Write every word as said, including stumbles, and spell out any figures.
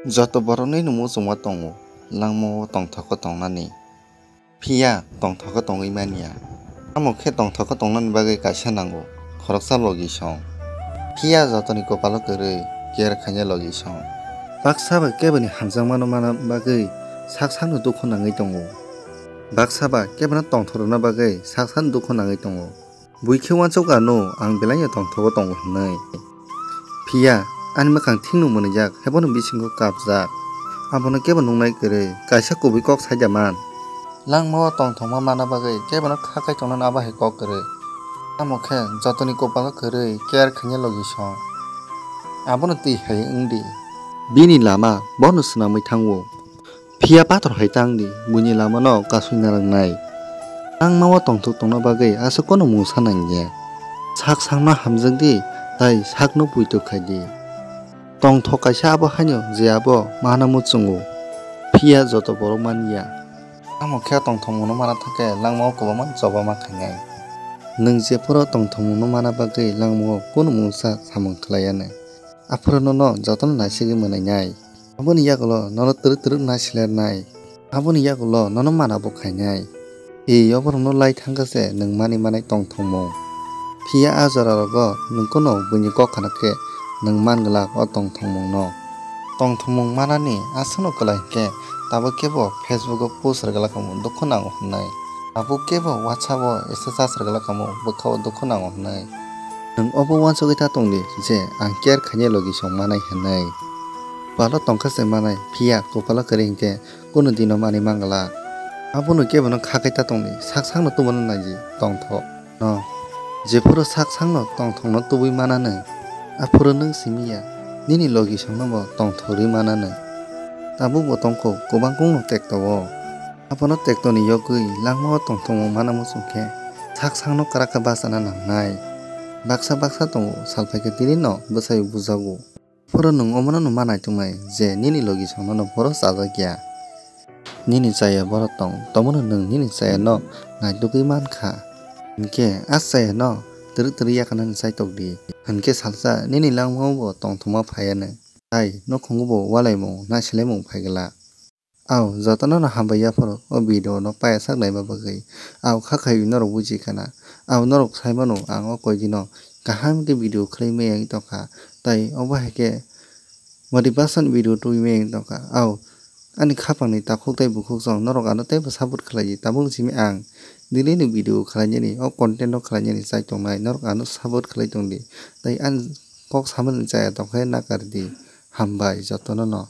Joto borokni no muchungma tongo, langmao tongthogo tongnani. Phiya tongthogo tongwi manya. Tamo khe tongthogo tongnani bagwi kaisa nango, khoroksa logisong. Phiya jotoni kopalo kwrwi, care khainai logisong. Baksa bai keboni hamjakmano mana bagwi sak sakno dukhu nangwi tongo. Baksa bai kebono tongthorna bagwi sak sakno dukhu nangwi tongo. Buikhe uansuk ano ang belai no tongthogo tongo hwnwi. Phiya ani mwkhang thikno mwnwijak, haiphano bisingo kapjak. Abono kebo nuknai kwrwi, kaisa kubui kok saida man. Langmao tongthokma mana bagwi kebono kha kai tongnani abo hai kok kwrwi. Tamo khe jotoni kopalo kwrwi care khainai logisong. Abono twi hai wngdi. Bini lama bono swnamwi thango. Phiya pathor hai tang di, buini lamano kasui narwknai. Langmao tongthok tongna bagwi aswk kono mungsa nangya. Sak sakno hamjak di, tai sakno puitok khai di. Tongthok kaisa abo haino je abo mahana muchungo. Phiya joto borok manya. Tamo khe tongthokmungno mana thangkhe langmao kwbangma choba ma khainai. Nwng jephuru tongthokmungno mana bagwi langmao kono mungsa samung khlaiya nw. Aphuru nono jotono naisigwi mwnainai. Aboni yagulo nono twrwk twrwk naisilernai. Aboni yagulo nono mana bo khainai. I oborokno lai thangkha se nwng mani manai tongthokmung. Phiya a jora rogo nwng kono buini kok khana khe nwng man glak o tongthokmungno. Tongthokmung manani aswkno kwlai hinkhe tabuk khe bo Facebook o post rwglak kamo dukhu nango hwnwi. Tabuk khe bo WhatsApp o status rwglak kamo bwkha o dukhu nango hwnwi. Nwng obo uansugwi ta tongdi je ang care khainai logisong manai hwnwi. Kopalo tongkha se manai, phiya kopalo kwrwi hinkhe kunu dino manwi manglak. Abono kebono kha kai ta tongdi, sak sakno tubuna nangdi tongthok no. Jephuru sak sakno tongthokno tubui mananw, aphuru nwng simi ya, nini logisongno bo tongthok rwi mananw. Tabuk bo tongkho kwbang kungno tekto-o. Abono tektoni yogwi langmao tongthokmung mana muchung khe sak sakno kwrak khe bachana nangnai. Baksa baksa tongo, sal phaikhe tini no bwsai bujago. Phoro nwng omono no ma naituknai je nini logisongno no phoro chajak ya. Nini chaya borok tong, tomono nwng nini chayano naitugwi mankha. Hinkhe a chayano twrwk twrwk yakarnani chaitok di. Hinkhe salsa nini langmao bo tongthokma phaiyanw. Tai nokhungo bo walaimung, naisilaimung phaiglak. Aw, jotono no hambai yaphuru o video no payasak naima bagwi. Aw, kha khai norok buji khana. Aw, norok sai mano ang o koi dino kaham khe video khlai maya wng tongkha. Tai obo hai khe motivation video tubui maya wng tongkha. Aw, ani khapang ni takhuk tai bukhuk song norok ano teibo support khlai di. Tabuk simi ang daily ni video khlai nani, o content no khlai nani chai tongnai. Norok ano support khlai tong di. Tai ani kok samani chaya tong khe nakar di. Hambai jotono no.